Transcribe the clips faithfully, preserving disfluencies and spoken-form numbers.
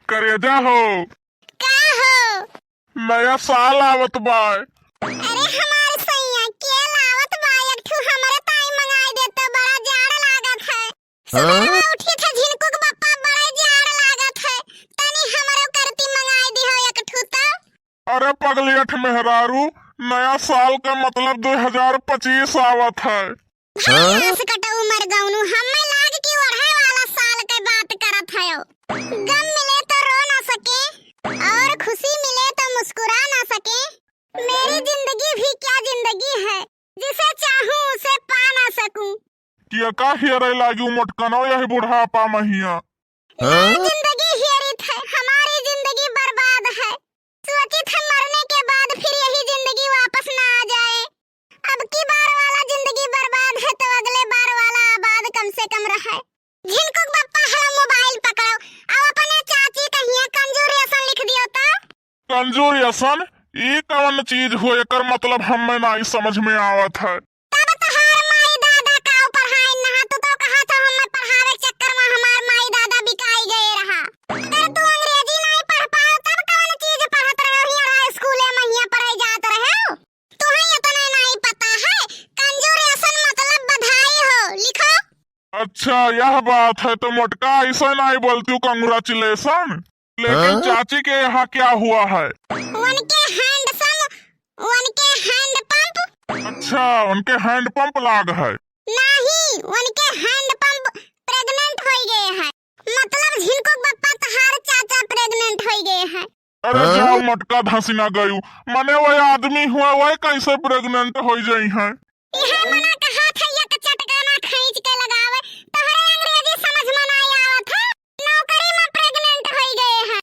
करेजा हो। का हो? नया साल आवत बा। अरे हमार सैया, के लावत बा? एक ठू हमरे ताई मंगाई देता, बड़ा जाड़ लागत है। सुबह हाँ? में उठी थे झिनकू के बप्पा, बड़ा जाड़ लागत है, तनी हमरो करती मंगाई दिहो एक ठू तो। अरे पगलेठ मेहरारू, नया साल का मतलब दो हजार पच्चीस आवत है। भाई हाँ? आस कटऊ मर गउनू, हमें लाग कि ओढ़े वाला साल के बात करत हयो। गम मिले तो रो ना सके और खुशी मिले तो मुस्कुरा ना सके। मेरी जिंदगी भी क्या जिंदगी है, जिसे चाहूं उसे पा ना सकूं। किया का हेरे लागी मोटकनो यही बुढ़ापा महिया? हाँ? जिंदगी हेरित है, हमारी जिंदगी बर्बाद है। सोचित है मरने के बाद फिर यही जिंदगी वापस ना आ जाए। अब की बार वाला जिंदगी बर्बाद है तो अगले बार वाला आबाद कम से कम रहे। झिनकुक बप्पा हलो मोबाइल पकड़ो, अब अपने चाची कहिए कंजूरियसन लिख दियो तो। कंजूरियसन? ई कवन चीज हो, एकर मतलब हमें नाई समझ में आवत है। तब तोहार माई दादा का पढ़ाई नहा, तू तो कहा था हमें पढ़ावे के चक्कर में हमार माई दादा बिकाई गए रहा। अगर तू अंग्रेजी नाई पढ़ पाओ तब कवन चीज पढ़त रहे हो, हियाँ स्कूले में हियाँ पढ़ाई जात रहे हो। तुहैं इतना नाई पता है, कंजूरियसन मतलब बधाई हो, लिखो। अच्छा, यह बात है, तो मोटका ऐसा नाई बोलती हूँ कंग्रेचुलेशन, लेकिन हाँ? चाची के यहाँ क्या हुआ है? उनके हैंडसम, उनके हैंड पंप। अच्छा, उनके हैंड पंप लाग है। नहीं, उनके हैंड पंप प्रेग्नेंट हो गए हैं। मतलब झिनकुक बप्पा तहार चाचा प्रेग्नेंट हो गए हैं। अरे हाँ? जाओ मटका धंसी ना गयू, मने वह आदमी हुआ, वह कैसे प्रेग्नेंट हो जाई हैं? इहे मना कहा था एक चटकाना खींच के लगावे, तोहरे अंग्रेजी समझ में ना आवत है, नौकरी में प्रेग्नेंट हो गए हैं।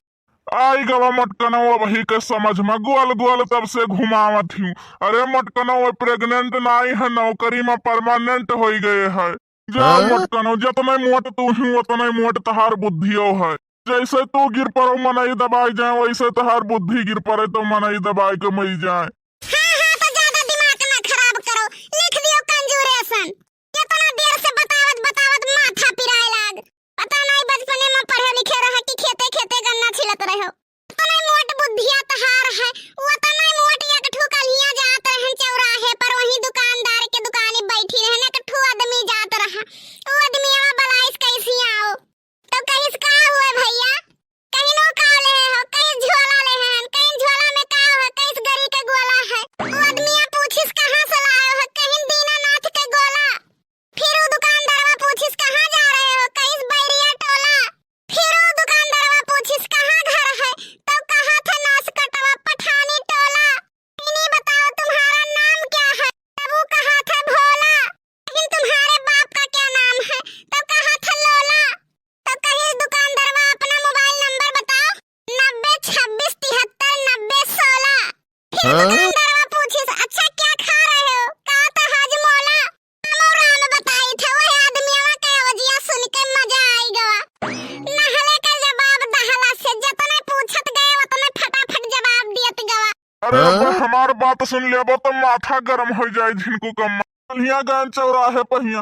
आई गवा मटकनो वही के समझ में, गोल गोल तब से घुमावत हूँ। अरे मटकनो वह प्रेग्नेंट नाई है, नौकरी में परमानेंट हो गए है। जाओ हाँ? मटकनो, जतने मोट तू ही उतने मोट तहार बुद्धियो है। जैसे तू गिर पड़ो मनई दबाई जाए, वैसे तहार बुद्धि गिर पड़े तो मनई दबाई के मरी जाए। हाँ, हाँ, तो ज्यादा दिमाग ना खराब करो, लिख दियो कंजूरेशन। कितना देर से बतावत बतावत माथा पिराए लाग। पता नहीं बचपने में पढ़े लिखे रहा कि खेते खेते गन्ना छिलत रहो। उतने मोट बुद्धिया तहार है, उतने मोट एक ठू कलिया जात रहन चौराहे पर, वहीं दुकानदार के दुकानी बैठी रहन, एक ठू आदमी जात रहा। वो आदमी आवा बलाइस कैसी आओ, तो कहिस का हुए भैया, कहीं नो का ले हो, कहीं झोला ले हन, कहीं झोला में का हो, कहीं गरी के गोला है। वो आदमिया पूछिस कहाँ से लाए हो, कहीं दीनानाथ के गोला। फिर वो दुकानदारवा पूछिस कहाँ जा रहे हो, कहीं बैरिया टोला। फिर वो दुकानदारवा पूछिस कहाँ घर है, तो कहा था नास कटवा पठानी टोला। इन्हीं बताओ तुम्हारा नाम क्या है, तब वो कहा था भोला। लेकिन तुम्हारे बाप का क्या नाम है, तो कहा था लोला। तो कहिस दुकानदारवा अपना मोबाइल नंबर बताओ, नब्बे छब्बीस तिहत्तर नब्बे सोलह। फिर हाँ? दुकानदारवा पूछिस, "अच्छा क्या खा रहे हो?" कहा था, "हाजमोला।" हम और राम बताई थे, वही आदमिया के आवाजिया सुन के मजा आई गवा। नहले का जवाब दहला से जतने पूछत गए, उतने फटाफट जवाब दियत गवा। अरे हाँ? अब हमार बात सुन लेबो तो माथा गरम हो जाए झिनकू कम्मा। कल्हिया गए चौराहे पहिया,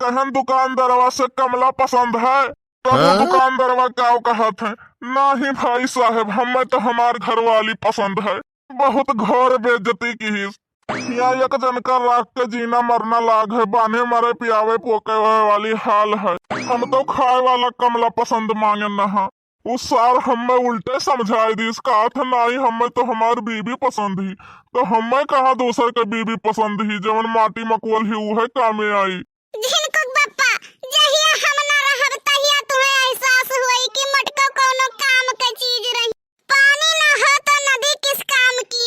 कहन दुकानदारवा से कमला पसंद है। तब हाँ? दुकानदारवा का कहत है, "नहीं भाई साहब, हमें तो हमार घरवाली पसंद है।" बहुत घोर बेइज्जती किहिस। यहाँ एक जन का राख के जीना मरना लाग है, बान्हे मरे पियावे पोके वाली हाल है। हम तो खाए वाला कमला पसंद मांगे नहा। उ सार हम्मे उल्टे समझाए दिस, कहत है, "नाई, हम्मे तो हमार बीबी पसंद ही, तो हम्मे कहाँ दोसर के बीबी पसंद ही, जवन माटी मकुअल ही, उहे कामे आई।" झिनकुक बप्पा, जहिया हम ना रहब, तहिया तुहे एहसास होई कि मटको कौनो काम के चीज रही। पानी ना हो तो नदी किस काम की,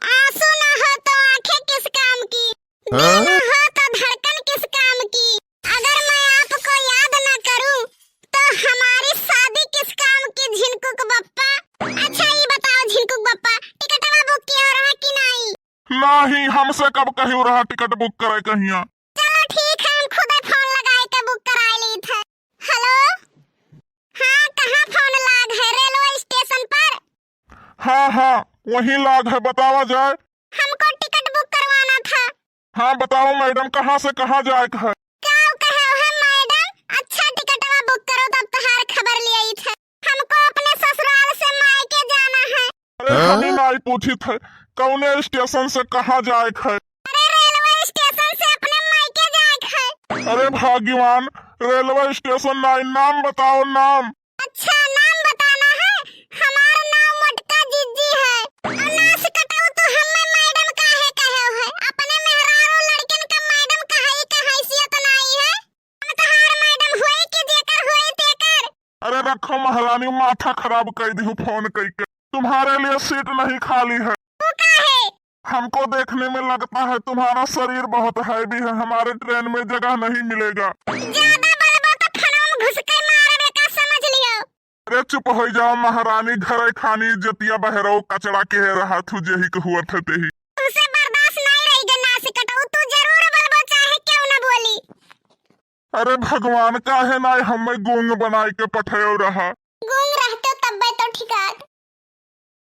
आंसू ना हो तो आंखें किस काम की, दिल हाँ? ना हो तो धड़कन किस काम की। अगर मैं आपको याद ना करूं तो हमारी शादी किस काम की, झिनकुक बप्पा? अच्छा ये बताओ झिनकुक बप्पा, टिकटवा बुक किया रहा कि नहीं? नहीं, हमसे कब कही रहा टिकट बुक करे कहिया। चलो ठीक है, हम खुदे फोन लगाए के बुक कराए ली थे। हेलो, हाँ, कहाँ फोन लाग है? रेलवे स्टेशन पर? हाँ, हाँ, वहीं लाग है, बतावा जाए। हमको टिकट बुक करवाना था। हाँ, बताओ मैडम, कहाँ से कहाँ जाए का है? का कहे हो मैडम? अच्छा टिकटवा बुक करो, तब तोहार खबर ले आई थे। हमको अपने ससुर नहीं पूछित है, कौने स्टेशन से कहाँ जाए है? अरे रेलवे स्टेशन से अपने मायके जाए है। अरे भाग्यवान, रेलवे स्टेशन नहीं, नाम बताओ, नाम। अच्छा, नाम बताना है? हमार नाम मोटका जिज्जी है। और नास कटाऊ, तू हमें मैडम काहे कहे है? अपने मेहरारू लड़कन का मैडम कहे के हैसियत नहीं है। हम तोहार मैडम होई कि जेकर होई तेकर। अरे रखो महारानी, माथा खराब कर दी हूँ फोन करके। तुम्हारे लिए सीट नहीं खाली है। तू काहे? हमको देखने में लगता है तुम्हारा शरीर बहुत हैवी है, हमारे ट्रेन में जगह नहीं मिलेगा। ज्यादा बोलबो तो फनवा में घुस के मारबे का, समझ लियो। अरे चुप हो जाओ महारानी, घरे खानी इज्जतिया बहरो कचड़ा के रहा थू, जेही के हुआ थे तेही। तुमसे बर्दाश्त नहीं रही गे नास कटाऊ, तू जरूर बोलबो चाहे क्यों ना बोली। अरे भगवान, काहे ना हमें गूंग बनाए के पठायो रहा?